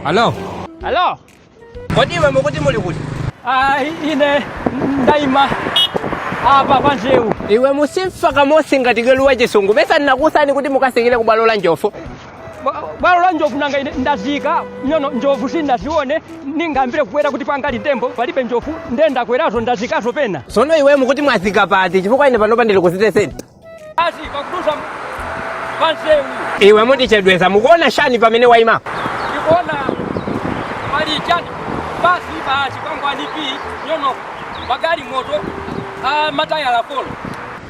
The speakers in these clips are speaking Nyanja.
Halo. Halo. Kodi iwe mukuti muli kuti? Ah, ine ndaima apa pansewu. Iwe musimfa kamosi ngati keluwa chisungu. Mesa nnakuuzani kuti mukasikire ku bwalo la njofu. Bwalo la njovu nanga ine ndazika nyono njovu sindinazione ningambire kukwera kuti pangali tembo palibe njovu nde ndakwerazo ndazikazo pena. Sono iwe mukuti mwazika pati chifukwa ine panopa ndili kusiteseni. Asi pakudusa pansewu. Iwe mutichedweza mukuona shani pamene waima. Ndikuona pali chani basi pa chikwangwani pi nyono magali moto a matayala four.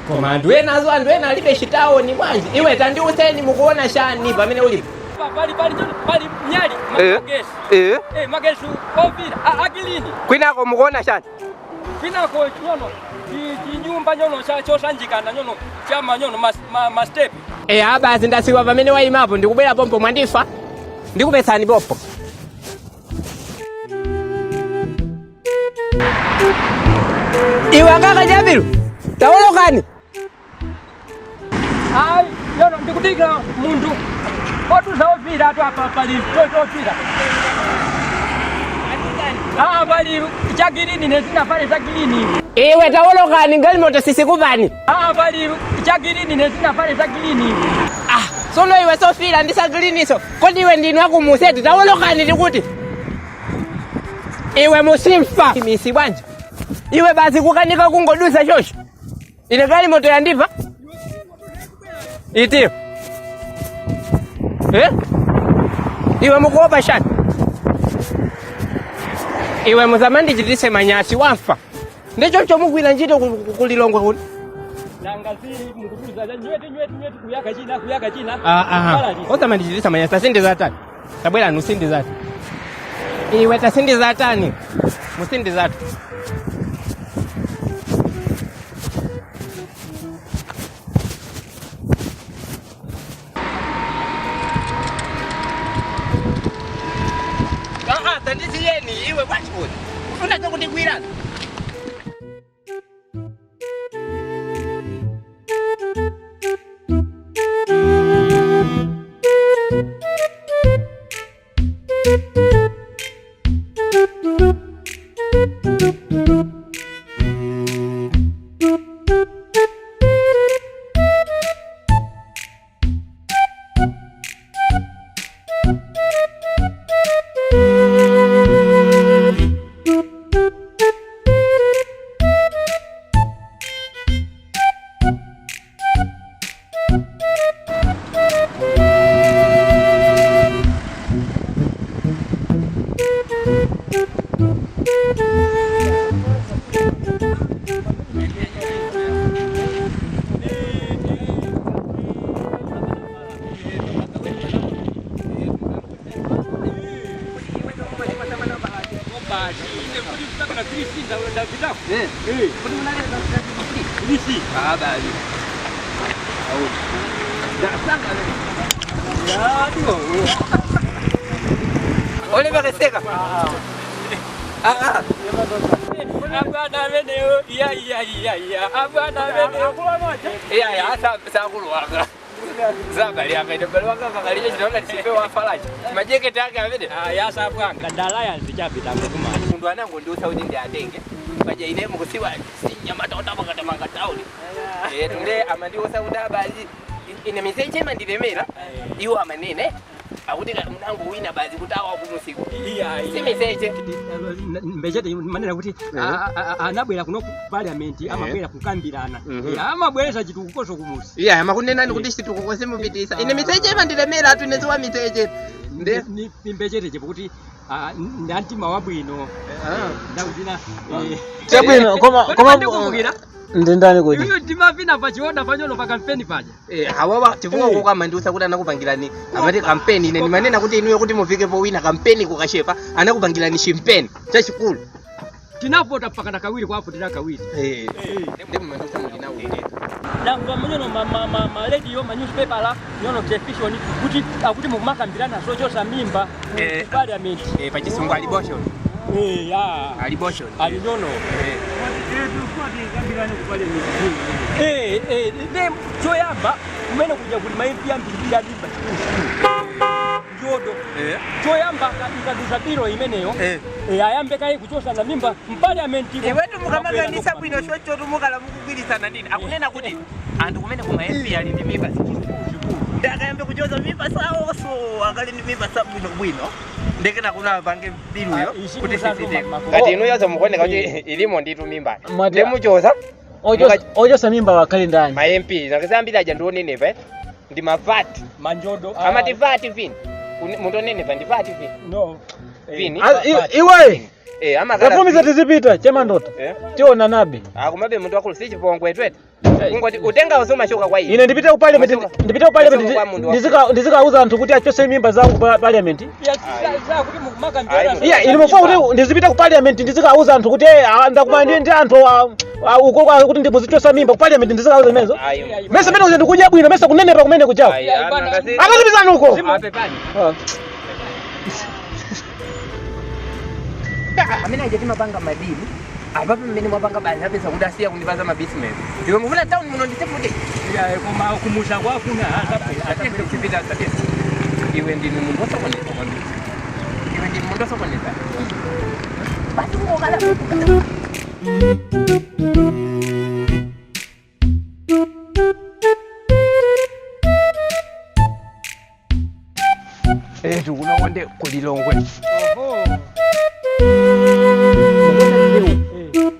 Koma anthu enazo anthu ena alibe chitawoni bwanji. Iwe tandiuzeni mukuona shani pamene ulipo. Pali pali pali nyali magesi. Eh. Eh magesi ofira a green. Kwinako mukuona shani. Kwinako nyono chinyumba nyono chosanjikana nyono chama nyono ma step. Eh basi ndasiwa pamene wayimapo ndikubwera pompo mwandifa. Ndikupesani pompo. Iwe angaka jabiru. Tawolokani. Ayi, nyono ndikudikira munthu otuza ofira atu apa pali chofira. Ah, pali cha green nezinafale cha green. Iwe tawolokani galimoto sisikupani. Ah, pali cha green nezinafale cha green. Ah, sono iwe sofira ndi sa greeniso. Kodi iwe ndinu akumuseti tawolokani ndikuti. Iwe musimfa. Misi bwanji. Iwe basi kukanika kungodusa shosho. Ine galimoto yandiva? Itiyo. Eh? Iwe mukuopa shani? Iwe muzamandichitise manyasi wamfa. Ndicho chomugwira ntchito kulilongwe kuti. Nanga si mukutuza nyweti nyweti nyweti kuyaka china kuyaka china. Ah ah. Osamandichitisa manyasi tasindiza tani. Tabwera nusindiza. Iwe tasindiza tani. Musindiza. Ah ah, tandisiyeni iwe bwanji kuti. Ufuna chokundigwira. Olemekezeka. Abwana ameneyo iya iya iya iya abwana ameneyo. Iya ya sakulu wanga. Zabali amene bali wanga kakaliye chinaona chipe wafalachi. Majeketi ake amene. Ah, yasabwanga ndalaya zichapita kumana. Mundu anango ndiusa kuti ndi atenge. Paja ine mukusiwa sinyamata otamakatamaka tauli. Eh tunde amandiusa kuti abazi ine miseche mandilemera. Iwo amanene akuti mnango wina bazi kuti awa kumusiku. Iya Si miseche. Mbechete manena kuti anabwera kuno ku parliament amabwera kukambirana. Amabwereza chitukukoso kumusi. Iya amakunenani kuti chitukuko simupitisa. Ine miseche imandilemera atu ine ziwa miseche. Nde- Nimbecheteche kuti ndantima wabwino ndakutina. Chabwino, koma ndikumbukira ndi ndani kuti? iyoyo ndimapina pachiona panyono pa kampeni paja. Hawawa chifukwa koko amandiusa kuti anakupangirani amati kampeni ine ndimanena kuti inuyo kuti mufike powina kampeni kukashepa anakupangirani chimpeni chachikulu. Tinavota mpakana kawiri kwavotera kawiri. Ndi mumandiusa kuti nawine. Ndamva munyono ma radio, ma newspaper, nyono television kuti akuti mukumakambirana zochosa mimba ku parliament. Pachisungu abortion. Ya. Abortion. Ali nyono. Ne choyamba kumene kuja kuli ma MP ambiri alimba njodo. Choyamba ikaduza biro imeneyo, ayambe kaye kuchosana mimba mparliament. Iwetu mukamaganisa bwino chochotu mukala mukugwirisana nini akunena kuti anthu kumene kuma MP ali ndi mimba zikulu ndakayambe kuchoza mimba sawoso akali ndi mimba sabwino bwino ndekena kuna pange biluyo Ah, ichi kuti musazo sisiteko ngati inu yozo mukuoneka kuti ilimo nditu mimba Mwati- ndemuchoza. Ochosa mimba wakhale ndani? Ma MP nakasambira aja ndionenepa ndi mavati. Manjodo. Amati vati vini. Munthu onenepa ndi vati vini. No. Vini. Ah, iwe Amakala tafumiza tizipita chemandoto. Tiona nabe. Akumabe munthu wakulu si chipongwe twete kungoti utenga usomashoka kwa Ine ndipite ku parliament. Masoka. Ndipite ku parliament. Masoka kwa munthu Ndizikauza anthu kuti achose mimba zawo ku parliament. Kuti mukumakambirana. Ayi, Iya, ine mufuna kuti ndizipita ku parliament ndizikauza anthu kuti ndakumana ndi anthu uko kuti ndimuzichosa mimba ku parliament ndizikauza zimenezo. Ayi. Mese mene kuja ndikudya bwino mese kunenepa kumene kuchawo. Ayi, anangasi- Akazipizani uko. Apepani. Amene aja timapanga madini apapo mmene mwapanga basi apeza kuti asiya kundipaza mabisinesi iwe mufuna town muno ndisefute. Koma kumuza kwafuna Tipita tatete iwe ndini munthu wosokoneza kwambiri iwe ndini munthu wosokoneza basi kungokala. Tikunokonde kulilongwe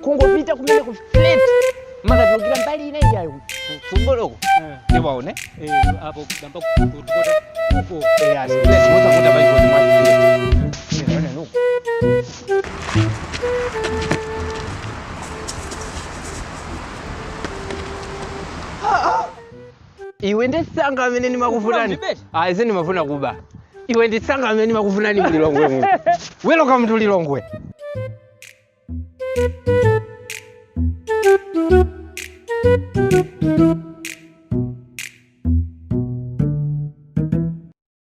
kungopita kumene ku flat makatulukira mbali ina iyayo kutsogoloko ndiwaone. Apo damba kukota uko. Musakuta paikozi mwa. Iwe ndisanga amene ndimakufunani. Ufuna undibete? Ayi, sindimafuna kuba. Iwe ndisanga amene ndimakufunani mulilongwe muno. Welcome to Lilongwe.